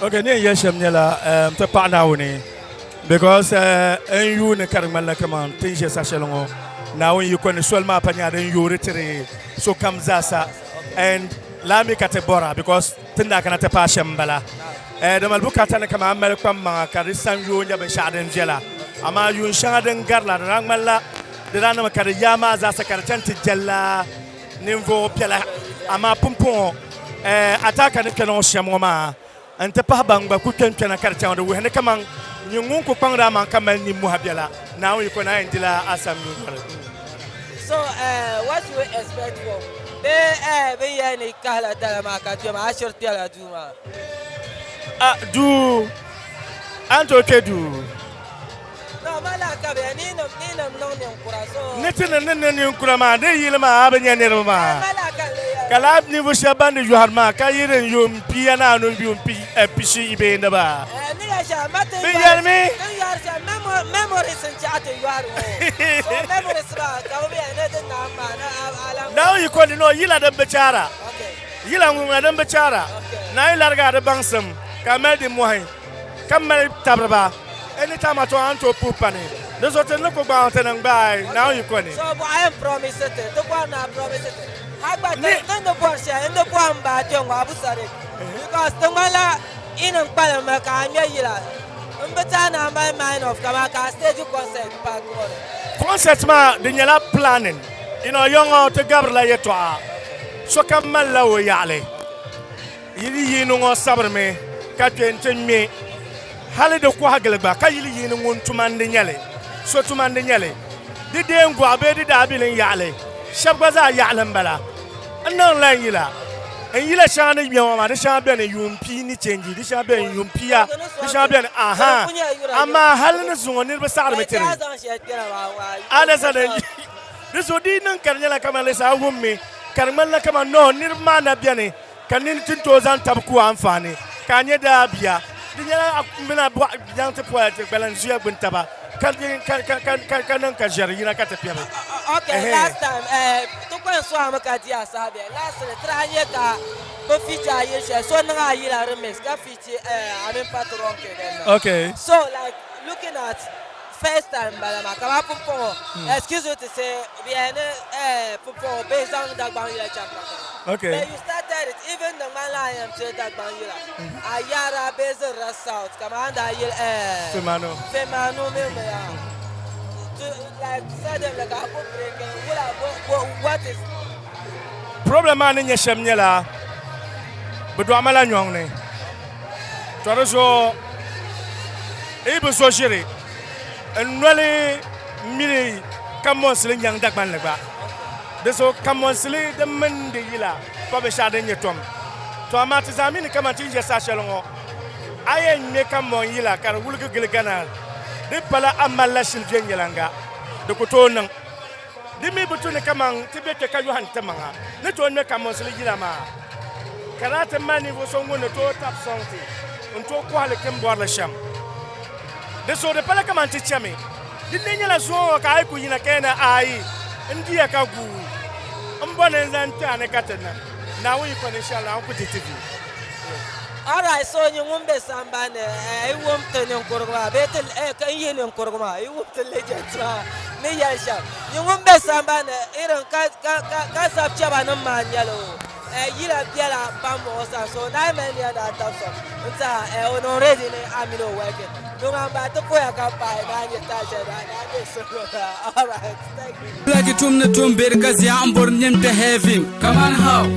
Ok, ni yɛn yɛli shɛm nyɛla um, ti paɣa Naawuni because n yuuni ka di ŋmanila kaman ti ni ʒe saha shɛli ŋɔ Naawuni yiko ni soli maa pa nyɛla din yoori tiri sokam zaasa and laa mi ka ti bɔra because ti ni daa kana ti paai shɛm m-bala. Eh, di mali bukaata ni kaman a mali kpaŋmaŋa ka di sanyoo nyɛ binshɛɣu din viɛla amaa yuun shɛŋa din garila di daa ŋmanila di daa niŋmi ka di yaa maa zaasa ka di chani ti jɛlila ninvuɣ piɛla amaa pumpɔŋɔ eh, ataaka ni kpɛna ŋɔ shɛm ŋɔ maa N-ti pahi ban gba ku kpenkpena ka di chaŋ di wuhi ni kaman nyin ŋun ku kpaŋdi a maŋ ka mali nimmohi biɛla, Naawuni yiko ni a yɛn dila a sam nyunyɔri. So eh, what should we expect from bee eh, bɛ ni yɛli ni kahila dala maa ka kpɛma a shiri kpɛla duu maa? Ah, duu, a ni tooi kpe duu. Ni ti ni niŋ ni ninkura maa di yili maa a bi nya niriba maa ka laa ninvuɣ shɛba ban di yɔhiri maa ka yi din yuun pia ni anu yuun pishi yi bee ni ba bɛ yɛlimi. Naawuni yiko ni ni o yila din bi chaara yila ŋuna din bi chaara Naawuni larigi a di baŋsim ka mali di mɔhi. Ka mali tabiriba anytime at all a ni tooi puhi pa ni di zuɣu ti ni ku gbaai ti niŋ gbaai Naawuni yiko ni. So bɔɣa yɛn promise ti, ti bɔri ni a promise ti ha gba ti ti ni bɔri shɛli n di bɔhim baai kpe ŋɔ Abu Sadiq because ti ŋmanila yi ni kpalim mi ka a ŋmɛ yila m bi tiɛhi ni a mali mind of kaman ka a stage concert pa ŋɔ ni. Concert maa di nyɛla planning you know yɔŋɔ ti gabirila yɛtɔɣa sokam malila o yaɣili. Yili yiini ŋɔ sabirimi ka kpe nti ŋme hali di kɔhi gili gba, ka yili yiini ŋun tuma n-di nyɛ li, so tuma n-di nyɛ li. Di deei n-gɔɣi bee di daabilim yaɣili, shɛba gba zaa yaɣili m-bala. N niŋ la n yila. N yila shɛŋa ni ŋme ŋɔ maa, di shɛŋa beni yuun pia ni chenji, di shɛŋa beni yuun pia, di shɛŋa beni ahaa. Amaa hali ni zuŋɔ niriba saɣirimi tiri alizanda. Di zuɣu di yi niŋ ka di nyɛla kaman lesa a wummi ka di ŋmanila kaman noo niriba maa na beni. Ka nini ti ni tooi zaŋ tabi ku a anfaani ka a nyɛ daa bia, di nyɛla a mini a bɔɣu nyaŋ ti poya ti gbaliŋ zuya gbuni taba ka ka niŋ ka ʒiɛri yina ka ti piɛbi. Okay, last time eh, ti kɔŋ sɔɣimi ka di a saha bɛ lastly ti daa nyɛ ka bɛ feature a yili shɛli so niŋ a yila remix ka feature eh, I mean Patron K din ni. Okay. So like looking at first time bala maa kamani pumpɔŋɔ excuse me to say bɛ yɛli ni eh, pumpɔŋɔ bihi zaŋ Dagbaŋ yila chaŋ kankaŋa. Okay. But you started it even di ŋmanila a yɛn pili Dagbaŋ yila a yaara bee Zirila South kamani a ni daa yili eh, Femanu. Femanu mini mi yaa to like suddenly ka a ku breaking wula what is Problem maa ni nyɛ shɛm nyɛla bɛ dɔɣi ma la nyɔŋ ni to di zuɣu yi bi zo ʒiri n noli mini kamɔnsili nyaŋ Dagbanli gba. Di zuɣu kamɔnsili din mini di yila pa binshɛɣu din nyɛ tom. To amaa ti zaa mi ni kaman ti ni ʒe saha shɛli ŋɔ, a yɛn ŋme kamɔn yila ka di wuligi gili Ghana, di pala a malila shili viɛnyɛliŋga, di ku tooi niŋ. Di mi bi tu ni kaman ti be kpe ka yɔhim ti maŋa ni tooi ŋme kamɔnsili yila maa, ka daa ti mali ninvuɣ so ŋun ni tooi tab sɔŋ ti n-tooi kɔhi li ti ni bɔri li shɛm. Di zuɣu di pala kaman ti chami. Di lee nyɛla zuŋɔ ŋɔ ka a yi ku yina ka yɛn ni aai, n diya ka guui, m bo ni n zaŋ kpe a ni ka ti niŋ Naawuni yiko ni shɛli Naawuni ku di ti vi. Alright, so nyin ŋun be sambani ni eh, yi wum ti ninkurigu maa bee ti eh, n yihi ninkurigu maa, yi wum ti legend maa ni yɛli shɛm. Nyin ŋun be sambani ni irin ka, ka, ka, ka zab chɛba nim maa n-nyɛli o. Eh, yila bela pam o sani, so naai mali nia ni a tabi sɔŋ n-ti a, eh, o niŋ ready ni a mini o working. Duŋa m-bahi ti puhiya ka paai ni a nyɛ taai shɛli ni a be solo maa. Alright, thank you. Like tum ni tum beri ka zia n bori nim kpɛ heaven. Kaman how?